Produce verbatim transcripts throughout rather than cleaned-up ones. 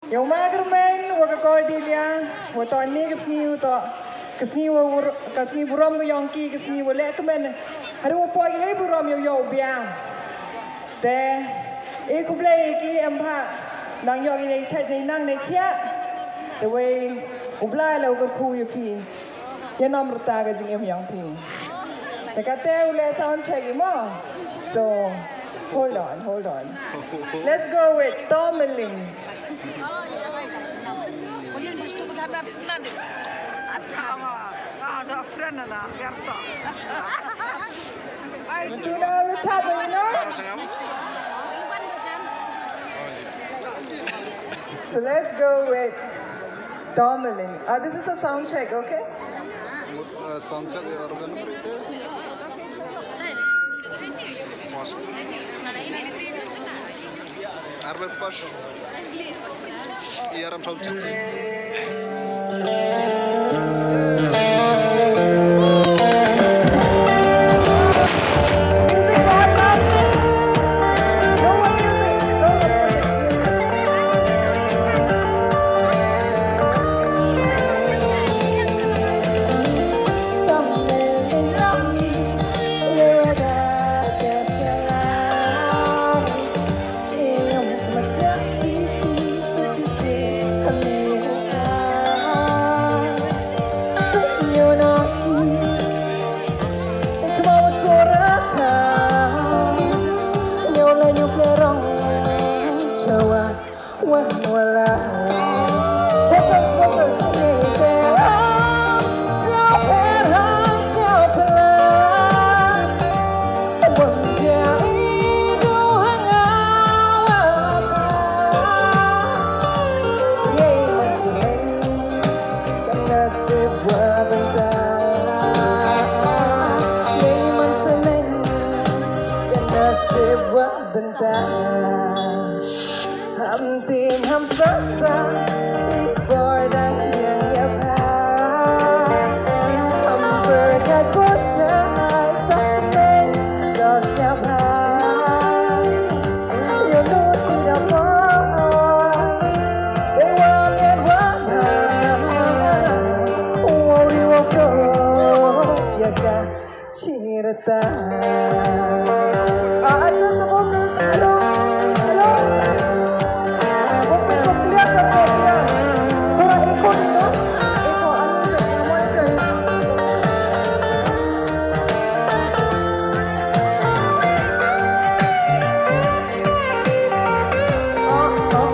Ïa u ma kyrmen wa ka Cordelia, wa to ne ka sngi, wa to ka sngi wa wur-, ka sngi burom ka yong ki, ka sngi wa leh kmen. Haduh wa poi ha burom ïa u bia. Te, e khublei ki em bha. Nang ïoh ki ne chait ne nang ne khia. Te wei u Blai la u kyrkhu ïa ki. Ïa nam rta ka jingim yong phi. Te kate u leh sound check mo. So, hold on, hold on. Let's go with Tomeling. Oye, pues tú puedes hablar sin nadie. Hasta la, la, la frena la abierta. Tú no, Richard, you know? So let's go with Tomeling. Uh, this is a sound check, okay? Uh, sound check, organ. Pas. Arbe pas. Iaram sound check. Bynta. Ham tin ham sa sa, i bor dang yang ya pha. Ham per ka ko cha ai ta pe, dos ya pha. Yo no ti da pha. They want it, want it. Wo ri wo ko, ya ka. Chirta. Ah, ayo, sa vocals. Hello. Hello. Vocals ko clear kar ko clear. Thoda echo nahi, no? Echo, ayo, ayo, monitor. Ah, ah, ah.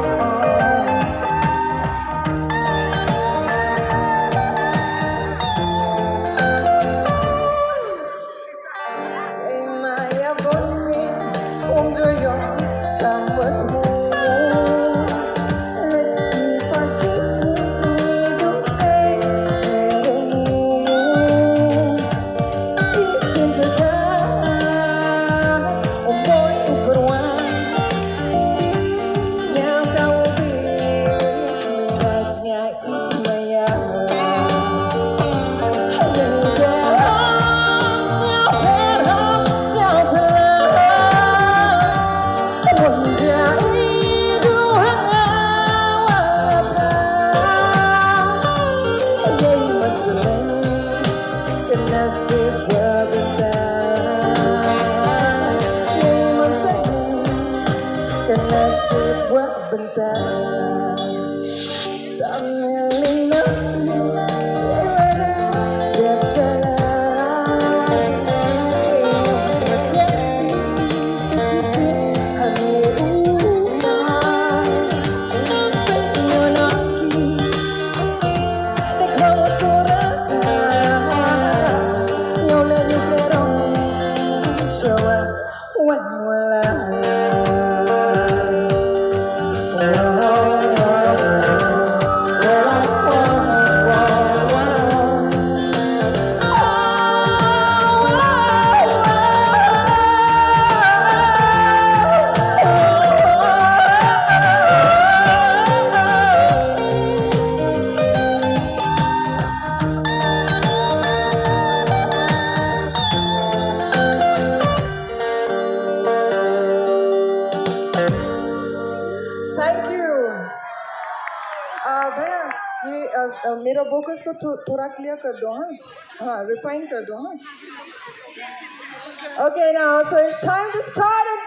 भैया, ये मेरा वोकल्स को थोड़ा क्लियर कर दो। हाँ, हाँ, रिफाइन कर दो। हाँ। Okay, now so it's time to start and